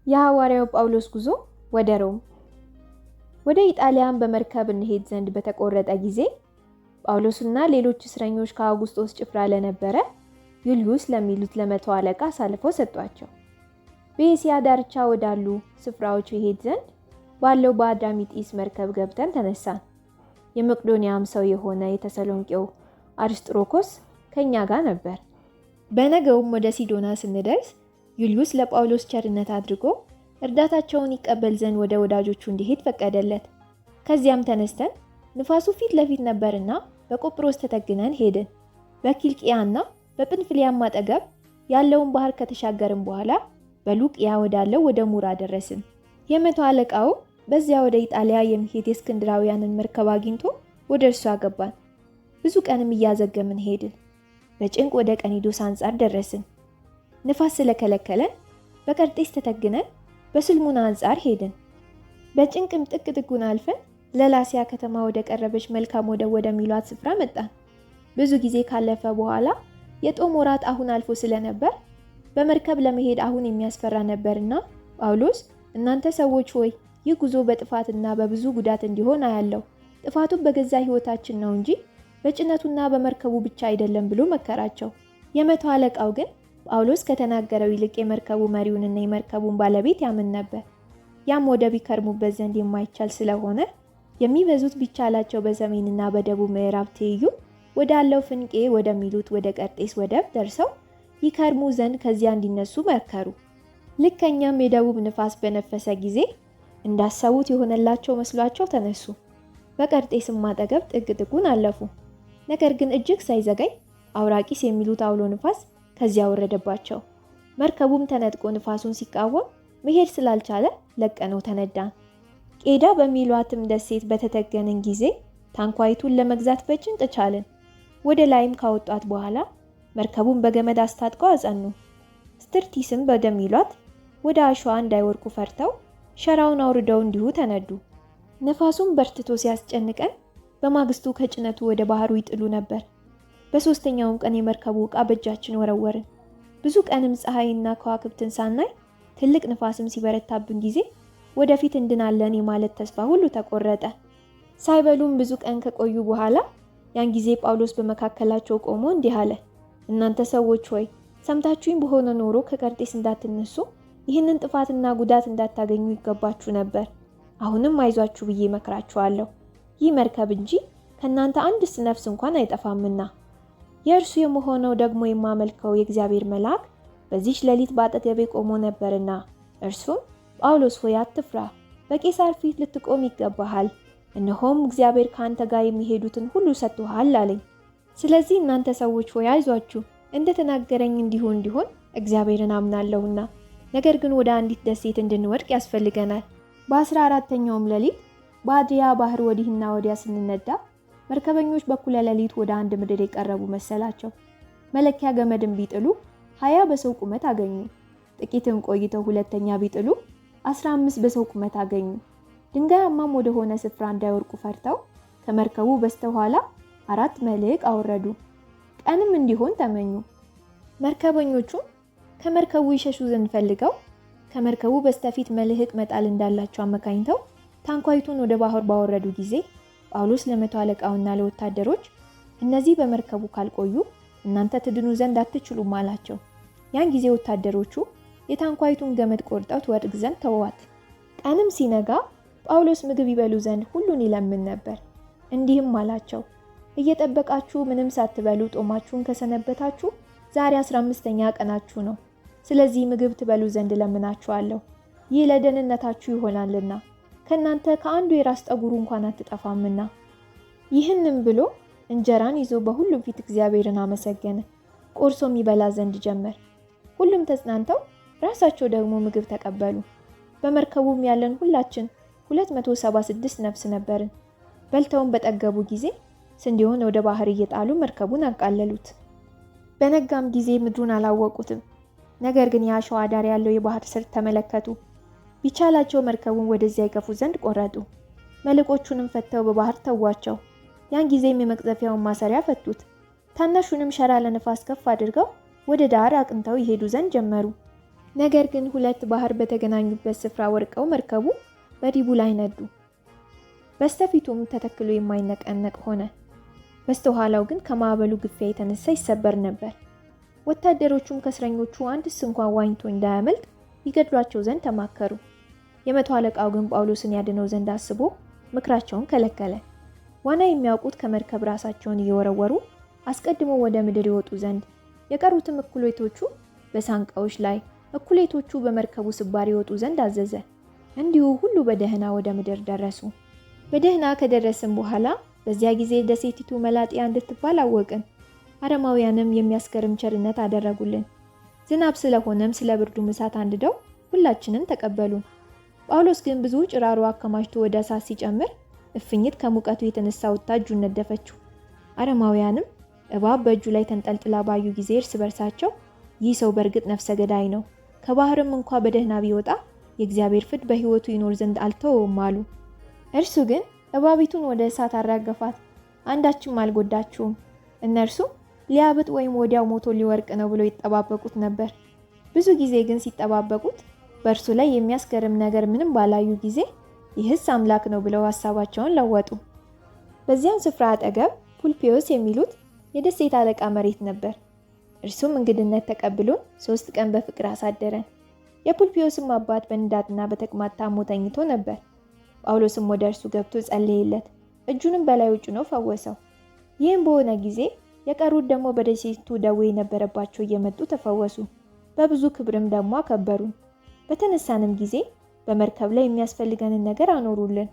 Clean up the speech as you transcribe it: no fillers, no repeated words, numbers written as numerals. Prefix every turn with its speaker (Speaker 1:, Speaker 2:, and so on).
Speaker 1: የሐዋርያው ጳውሎስ ጉዞ ወደ ሮም። ወደ ኢጣሊያን በመርከብ እንሄድ ዘንድ በተቆረጠ ጊዜ ጳውሎስና ሌሎች እስረኞች ከአውግስጦስ ጭፍራ ለነበረ ዩልዩስ ለሚሉት ለመቶ አለቃ አሳልፈው ሰጧቸው። በኤስያ ዳርቻ ወዳሉ ስፍራዎች ይሄድ ዘንድ ባለው በአድራሚጢስ መርከብ ገብተን ተነሳን። የመቅዶንያም ሰው የሆነ የተሰሎንቄው አርስጥሮኮስ ከኛ ጋር ነበር። በነገውም ወደ ሲዶና ስንደርስ ዩልዩስ ለጳውሎስ ቸርነት አድርጎ እርዳታቸውን ይቀበል ዘንድ ወደ ወዳጆቹ እንዲሄድ ፈቀደለት። ከዚያም ተነስተን ንፋሱ ፊት ለፊት ነበርና በቆጵሮስ ተተግነን ሄድን። በኪልቅያና በጵንፍልያም አጠገብ ያለውን ባህር ከተሻገርን በኋላ በሉቅያ ወዳለው ወደ ሙራ ደረስን። የመቶ አለቃው በዚያ ወደ ኢጣሊያ የሚሄድ የእስክንድራውያንን መርከብ አግኝቶ ወደ እርሱ አገባን። ብዙ ቀንም እያዘገምን ሄድን። በጭንቅ ወደ ቀኒዶስ አንጻር ደረስን። ንፋስ ስለከለከለን በቀርጤስ ተተግነን በስልሙና አንጻር ሄድን። በጭንቅም ጥቅ ጥጉን አልፈን ለላሲያ ከተማ ወደ ቀረበች መልካም ወደብ ወደሚሏት ስፍራ መጣን። ብዙ ጊዜ ካለፈ በኋላ የጦም ወራት አሁን አልፎ ስለነበር በመርከብ ለመሄድ አሁን የሚያስፈራ ነበርና ጳውሎስ፣ እናንተ ሰዎች ሆይ፣ ይህ ጉዞ በጥፋትና በብዙ ጉዳት እንዲሆን አያለው። ጥፋቱን በገዛ ሕይወታችን ነው እንጂ በጭነቱና በመርከቡ ብቻ አይደለም ብሎ መከራቸው። የመቶ አለቃው ግን ጳውሎስ ከተናገረው ይልቅ የመርከቡ መሪውንና የመርከቡን ባለቤት ያምን ነበር። ያም ወደብ ይከርሙበት ዘንድ የማይቻል ስለሆነ የሚበዙት ቢቻላቸው በሰሜንና በደቡብ ምዕራብ ትይዩ ወዳለው ፍንቄ ወደሚሉት ወደ ቀርጤስ ወደብ ደርሰው ይከርሙ ዘንድ ከዚያ እንዲነሱ መከሩ። ልከኛም የደቡብ ንፋስ በነፈሰ ጊዜ እንዳሰቡት የሆነላቸው መስሏቸው ተነሱ። በቀርጤስም አጠገብ ጥግ ጥጉን አለፉ። ነገር ግን እጅግ ሳይዘገይ አውራቂስ የሚሉት አውሎ ንፋስ ከዚያ ወረደባቸው። መርከቡም ተነጥቆ ንፋሱን ሲቃወም መሄድ ስላልቻለ ለቀነው ተነዳን። ቄዳ በሚሏትም ደሴት በተተገንን ጊዜ ታንኳይቱን ለመግዛት በጭንቅ ቻልን። ወደ ላይም ካወጧት በኋላ መርከቡን በገመድ አስታጥቀው አጸኑ። ስትርቲስም ወደሚሏት ወደ አሸዋ እንዳይወርቁ ፈርተው ሸራውን አውርደው እንዲሁ ተነዱ። ነፋሱም በርትቶ ሲያስጨንቀን በማግስቱ ከጭነቱ ወደ ባህሩ ይጥሉ ነበር። በሦስተኛውም ቀን የመርከቡ ዕቃ በእጃችን ወረወርን። ብዙ ቀንም ፀሐይና ከዋክብትን ሳናይ ትልቅ ንፋስም ሲበረታብን ጊዜ ወደፊት እንድናለን የማለት ተስፋ ሁሉ ተቆረጠ። ሳይበሉም ብዙ ቀን ከቆዩ በኋላ ያን ጊዜ ጳውሎስ በመካከላቸው ቆሞ እንዲህ አለ። እናንተ ሰዎች ሆይ፣ ሰምታችሁኝ በሆነ ኖሮ ከቀርጤስ እንዳትነሱ ይህንን ጥፋትና ጉዳት እንዳታገኙ ይገባችሁ ነበር። አሁንም አይዟችሁ ብዬ እመክራችኋለሁ። ይህ መርከብ እንጂ ከእናንተ አንድስ ነፍስ እንኳን አይጠፋምና። የእርሱ የመሆነው ደግሞ የማመልከው የእግዚአብሔር መልአክ በዚህች ሌሊት በአጠገቤ ቆሞ ነበርና፣ እርሱም ጳውሎስ ሆይ አትፍራ፣ በቄሳር ፊት ልትቆም ይገባሃል። እነሆም እግዚአብሔር ከአንተ ጋር የሚሄዱትን ሁሉ ሰጥቶሃል አለኝ። ስለዚህ እናንተ ሰዎች ሆይ አይዟችሁ፣ እንደተናገረኝ እንዲሁ እንዲሆን እግዚአብሔርን አምናለሁና። ነገር ግን ወደ አንዲት ደሴት እንድንወድቅ ያስፈልገናል። በ14ኛውም ሌሊት በአድሪያ ባህር ወዲህና ወዲያ ስንነዳ መርከበኞች በኩለ ሌሊት ወደ አንድ ምድር የቀረቡ መሰላቸው። መለኪያ ገመድን ቢጥሉ 20 በሰው ቁመት አገኙ። ጥቂትም ቆይተው ሁለተኛ ቢጥሉ 15 በሰው ቁመት አገኙ። ድንጋያማም ወደሆነ ስፍራ እንዳይወርቁ ፈርተው ከመርከቡ በስተኋላ 4 መልሕቅ አወረዱ። ቀንም እንዲሆን ተመኙ። መርከበኞቹም ከመርከቡ ይሸሹ ዘንድ ፈልገው ከመርከቡ በስተፊት መልሕቅ መጣል እንዳላቸው አመካኝተው ታንኳይቱን ወደ ባህር ባወረዱ ጊዜ ጳውሎስ ለመቶ አለቃውና ለወታደሮች፣ እነዚህ በመርከቡ ካልቆዩ እናንተ ትድኑ ዘንድ አትችሉም አላቸው። ያን ጊዜ ወታደሮቹ የታንኳይቱን ገመድ ቆርጠው ትወድቅ ዘንድ ተዋት። ቀንም ሲነጋ ጳውሎስ ምግብ ይበሉ ዘንድ ሁሉን ይለምን ነበር። እንዲህም አላቸው፣ እየጠበቃችሁ ምንም ሳትበሉ ጦማችሁን ከሰነበታችሁ ዛሬ 15ኛ ቀናችሁ ነው። ስለዚህ ምግብ ትበሉ ዘንድ እለምናችኋለሁ፣ ይህ ለደህንነታችሁ ይሆናልና ከእናንተ ከአንዱ የራስ ጠጉሩ እንኳን አትጠፋምና። ይህንም ብሎ እንጀራን ይዞ በሁሉም ፊት እግዚአብሔርን አመሰገነ፣ ቆርሶም ይበላ ዘንድ ጀመር። ሁሉም ተጽናንተው ራሳቸው ደግሞ ምግብ ተቀበሉ። በመርከቡም ያለን ሁላችን 276 ነፍስ ነበርን። በልተውም በጠገቡ ጊዜ ስንዴውን ወደ ባህር እየጣሉ መርከቡን አቃለሉት። በነጋም ጊዜ ምድሩን አላወቁትም። ነገር ግን የአሸዋ ዳር ያለው የባህር ስር ተመለከቱ። ቢቻላቸው መርከቡን ወደዚያ ይገፉ ዘንድ ቆረጡ። መልሕቆቹንም ፈተው በባህር ተዋቸው። ያን ጊዜም የመቅዘፊያውን ማሰሪያ ፈቱት። ታናሹንም ሸራ ለነፋስ ከፍ አድርገው ወደ ዳር አቅንተው ይሄዱ ዘንድ ጀመሩ። ነገር ግን ሁለት ባህር በተገናኙበት ስፍራ ወድቀው መርከቡ በዲቡ ላይ ነዱ። በስተፊቱም ተተክሎ የማይነቀነቅ ሆነ። በስተኋላው ግን ከማዕበሉ ግፊያ የተነሳ ይሰበር ነበር። ወታደሮቹም ከእስረኞቹ አንድስ እንኳን ዋኝቶ እንዳያመልጥ ይገድሏቸው ዘንድ ተማከሩ። የመቶ አለቃው ግን ጳውሎስን ያድነው ዘንድ አስቦ ምክራቸውን ከለከለ። ዋና የሚያውቁት ከመርከብ ራሳቸውን እየወረወሩ አስቀድሞ ወደ ምድር ይወጡ ዘንድ፣ የቀሩትም እኩሌቶቹ በሳንቃዎች ላይ እኩሌቶቹ በመርከቡ ስባር ይወጡ ዘንድ አዘዘ። እንዲሁ ሁሉ በደህና ወደ ምድር ደረሱ። በደህና ከደረስን በኋላ በዚያ ጊዜ ደሴቲቱ መላጥያ እንድትባል አወቅን። አረማውያንም የሚያስገርም ቸርነት አደረጉልን። ዝናብ ስለሆነም ስለ ብርዱ እሳት አንድደው ሁላችንን ተቀበሉን። ጳውሎስ ግን ብዙ ጭራሮ አከማችቶ ወደ እሳት ሲጨምር እፍኝት ከሙቀቱ የተነሳ ወጥታ እጁን ነደፈችው። አረማውያንም እባብ በእጁ ላይ ተንጠልጥላ ባዩ ጊዜ እርስ በርሳቸው ይህ ሰው በእርግጥ ነፍሰ ገዳይ ነው፣ ከባህርም እንኳ በደህና ቢወጣ የእግዚአብሔር ፍርድ በሕይወቱ ይኖር ዘንድ አልተወውም አሉ። እርሱ ግን እባቢቱን ወደ እሳት አራገፋት፣ አንዳችም አልጎዳችውም። እነርሱም ሊያብጥ ወይም ወዲያው ሞቶ ሊወርቅ ነው ብለው ይጠባበቁት ነበር። ብዙ ጊዜ ግን ሲጠባበቁት በእርሱ ላይ የሚያስገርም ነገር ምንም ባላዩ ጊዜ ይህስ አምላክ ነው ብለው ሀሳባቸውን ለወጡ። በዚያም ስፍራ አጠገብ ፑልፒዮስ የሚሉት የደሴት አለቃ መሬት ነበር። እርሱም እንግድነት ተቀብሎን 3 ቀን በፍቅር አሳደረን። የፑልፒዮስም አባት በንዳድና በተቅማጥ ታሞ ተኝቶ ነበር። ጳውሎስም ወደ እርሱ ገብቶ ጸለየለት፣ እጁንም በላዩ ጭኖ ፈወሰው። ይህም በሆነ ጊዜ የቀሩት ደግሞ በደሴቱ ደዌ የነበረባቸው እየመጡ ተፈወሱ። በብዙ ክብርም ደግሞ አከበሩን። በተነሳንም ጊዜ በመርከብ ላይ የሚያስፈልገንን ነገር አኖሩልን።